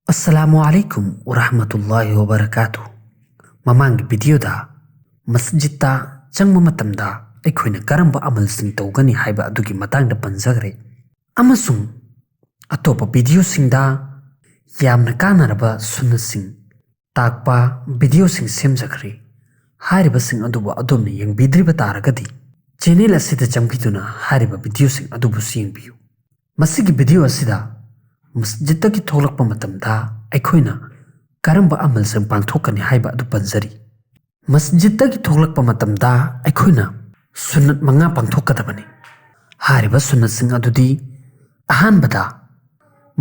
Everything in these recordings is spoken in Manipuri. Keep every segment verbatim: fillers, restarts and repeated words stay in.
ꯑꯁꯂꯥꯃꯨ ꯑꯂꯥꯏꯀꯨꯝ ꯋꯔꯍꯃꯇꯨꯜꯂꯥꯍꯤ ꯋꯕꯔꯀꯥꯇꯨ꯫ ꯃꯃꯥꯡꯒꯤ ꯚꯤꯗꯤꯑꯣꯗ ꯃꯁꯖꯤꯠꯇ ꯆꯪꯕ ꯃꯇꯝꯗ ꯑꯩꯈꯣꯏꯅ ꯀꯔꯝꯕ ꯑꯃꯜꯁꯤꯡ ꯇꯧꯒꯅꯤ ꯍꯥꯏꯕ ꯑꯗꯨꯒꯤ ꯃꯇꯥꯡꯗ ꯄꯟꯖꯈ꯭ꯔꯦ, ꯑꯃꯁꯨꯡ ꯑꯇꯣꯞꯄ ꯚꯤꯗꯤꯑꯣꯁꯤꯡꯗ ꯌꯥꯝꯅ ꯀꯥꯟꯅꯔꯕ ꯁꯨꯟꯅꯠꯁꯤꯡ ꯇꯥꯛꯄ ꯚꯤꯗꯤꯑꯣꯁꯤꯡ ꯁꯦꯝꯖꯈ꯭ꯔꯦ꯫ ꯍꯥꯏꯔꯤꯕꯁꯤꯡ ꯑꯗꯨꯕꯨ ꯑꯗꯣꯝꯅ ꯌꯦꯡꯕꯤꯗ꯭ꯔꯤꯕ ꯇꯥꯔꯒꯗꯤ, ꯆꯦꯅꯦꯜ ꯑꯁꯤꯗ ꯆꯪꯕꯤꯗꯨꯅ ꯍꯥꯏꯔꯤꯕ ꯚꯤꯗꯤꯑꯣꯁꯤꯡ ꯑꯗꯨꯕꯨꯁꯨ ꯌꯦꯡꯕꯤꯌꯨ꯫ ꯃꯁꯤꯒꯤ ꯚꯤꯗꯤꯑꯣ ꯑꯁꯤꯗ ꯃꯁꯖꯤꯠꯇꯒꯤ ꯊꯣꯛꯂꯛꯄ ꯃꯇꯝꯗ ꯑꯩꯈꯣꯏꯅ ꯀꯔꯝꯕ ꯑꯃꯜꯁꯤꯡ ꯄꯥꯡꯊꯣꯛꯀꯅꯤ ꯍꯥꯏꯕ ꯑꯗꯨ ꯄꯟꯖꯔꯤ꯫ ꯃꯁꯖꯤꯠꯇꯒꯤ ꯊꯣꯛꯂꯛꯄ ꯃꯇꯝꯗ ꯑꯩꯈꯣꯏꯅ ꯁꯨꯟꯅꯠ ꯃꯉꯥ ꯄꯥꯡꯊꯣꯛꯀꯗꯕꯅꯤ꯫ ꯍꯥꯏꯔꯤꯕ ꯁꯨꯟꯅꯠꯁꯤꯡ ꯑꯗꯨꯗꯤ, ꯑꯍꯥꯟꯕꯗ,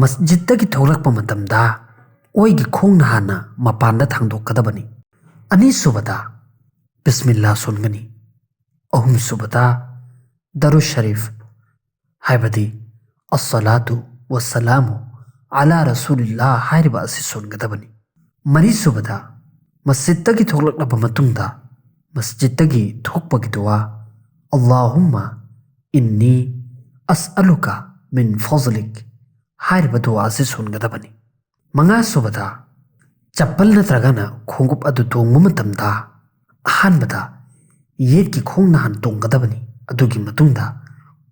ꯃꯁꯖꯤꯠꯇꯒꯤ ꯊꯣꯛꯂꯛꯄ ꯃꯇꯝꯗ ꯑꯣꯏꯒꯤ ꯈꯣꯡꯅ ꯍꯥꯟꯅ ꯃꯄꯥꯟꯗ ꯊꯥꯡꯗꯣꯛꯀꯗꯕꯅꯤ꯫ ꯑꯅꯤꯁꯨꯕꯗ, ꯕꯤꯁꯃꯤꯜꯂꯥ ꯁꯣꯟꯒꯅꯤ꯫ ꯑꯍꯨꯝꯁꯨꯕꯗ, ꯗꯔꯨ ꯁꯔꯤꯐ, ꯍꯥꯏꯕꯗꯤ ꯑꯁꯁꯂꯥꯇꯨ ꯋꯁꯁꯂꯥꯃꯨ ꯑꯂꯥ ꯔꯁꯨꯂꯤꯜꯂꯥ ꯍꯥꯏꯔꯤꯕ ꯑꯁꯤ ꯁꯣꯟꯒꯗꯕꯅꯤ꯫ ꯃꯔꯤꯁꯨꯕꯗ, ꯃꯁꯖꯤꯠꯇꯒꯤ ꯊꯣꯛꯂꯛꯂꯕ ꯃꯇꯨꯡꯗ ꯃꯁꯖꯤꯠꯇꯒꯤ ꯊꯣꯛꯄꯒꯤ ꯗꯨꯋꯥ, "ꯑꯜꯂꯥꯍꯨꯝꯃ ꯏꯟꯅꯤ ꯑꯁꯑꯂꯨꯀ ꯃꯤꯟ ꯐꯖꯂꯤꯛ" ꯍꯥꯏꯔꯤꯕ ꯗꯨꯋꯥ ꯑꯁꯤ ꯁꯣꯟꯒꯗꯕꯅꯤ꯫ ꯃꯉꯥꯁꯨꯕꯗ, ꯆꯄꯜ ꯅꯠꯇ꯭ꯔꯒꯅ ꯈꯣꯡꯎꯞ ꯑꯗꯨ ꯇꯣꯡꯕ ꯃꯇꯝꯗ ꯑꯍꯥꯟꯕꯗ ꯌꯦꯠꯀꯤ ꯈꯣꯡꯅ ꯍꯥꯟꯅ ꯇꯣꯡꯒꯗꯕꯅꯤ, ꯑꯗꯨꯒꯤ ꯃꯇꯨꯡꯗ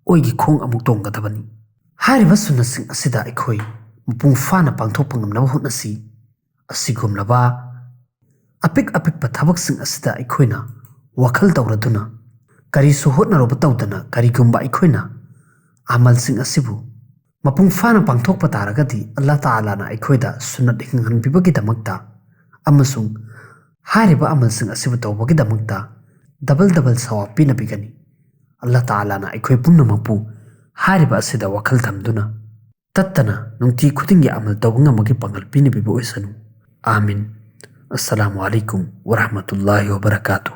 ꯑꯣꯏꯒꯤ ꯈꯣꯡ ꯑꯃꯨꯛ ꯇꯣꯡꯒꯗꯕꯅꯤ꯫ ꯍꯥꯏꯔꯤꯕ ꯁꯨꯟꯅꯠꯁꯤꯡ ꯑꯁꯤꯗ ꯑꯩꯈꯣꯏ ꯃꯄꯨꯡ ꯐꯥꯅ ꯄꯥꯡꯊꯣꯛꯄ ꯉꯝꯅꯕ ꯍꯣꯠꯅꯁꯤ꯫ ꯑꯁꯤꯒꯨꯝꯂꯕ ꯑꯄꯤꯛ ꯑꯄꯤꯛꯄ ꯊꯕꯛꯁꯤꯡ ꯑꯁꯤꯗ ꯑꯩꯈꯣꯏꯅ ꯋꯥꯈꯜ ꯇꯧꯔꯗꯨꯅ, ꯀꯔꯤꯁꯨ ꯍꯣꯠꯅꯔꯨꯕ ꯇꯧꯗꯅ, ꯀꯔꯤꯒꯨꯝꯕ ꯑꯩꯈꯣꯏꯅ ꯑꯃꯜꯁꯤꯡ ꯑꯁꯤꯕꯨ ꯃꯄꯨꯡ ꯐꯥꯅ ꯄꯥꯡꯊꯣꯛꯄ ꯇꯥꯔꯒꯗꯤ, ꯑꯜꯂꯥ ꯇꯥꯂꯥꯅ ꯑꯩꯈꯣꯏꯗ ꯁꯨꯟꯅꯠ ꯍꯤꯡꯍꯟꯕꯤꯕꯒꯤꯗꯃꯛꯇ ꯑꯃꯁꯨꯡ ꯍꯥꯏꯔꯤꯕ ꯑꯃꯜꯁꯤꯡ ꯑꯁꯤꯕꯨ ꯇꯧꯕꯒꯤꯗꯃꯛꯇ ꯗꯕꯜ ꯗꯕꯜ ꯁꯋꯥꯕ ꯄꯤꯅꯕꯤꯒꯅꯤ꯫ ꯑꯜꯂꯥ ꯇꯥꯂꯥꯅ ꯑꯩꯈꯣꯏ ꯄꯨꯝꯅꯃꯛꯄꯨ ꯍꯥꯏꯔꯤꯕ ꯑꯁꯤꯗ ꯋꯥꯈꯜ ꯊꯝꯗꯨꯅ ꯇꯠꯇꯅ ꯅꯨꯡꯇꯤ ꯈꯨꯗꯤꯡꯒꯤ ꯑꯃꯜ ꯇꯧꯕ ꯉꯝꯕꯒꯤ ꯄꯥꯡꯒꯜ ꯄꯤꯅꯕꯤꯕ ꯑꯣꯏꯁꯅꯨ꯫ ꯑꯥꯃꯤꯟ꯫ ꯑꯁꯁꯂꯥꯃꯨ ꯑꯂꯥꯏꯀꯨꯝ ꯋꯔꯍꯃꯇꯨꯜꯂꯥꯍꯤ ꯋꯕꯔꯀꯥꯇꯨ꯫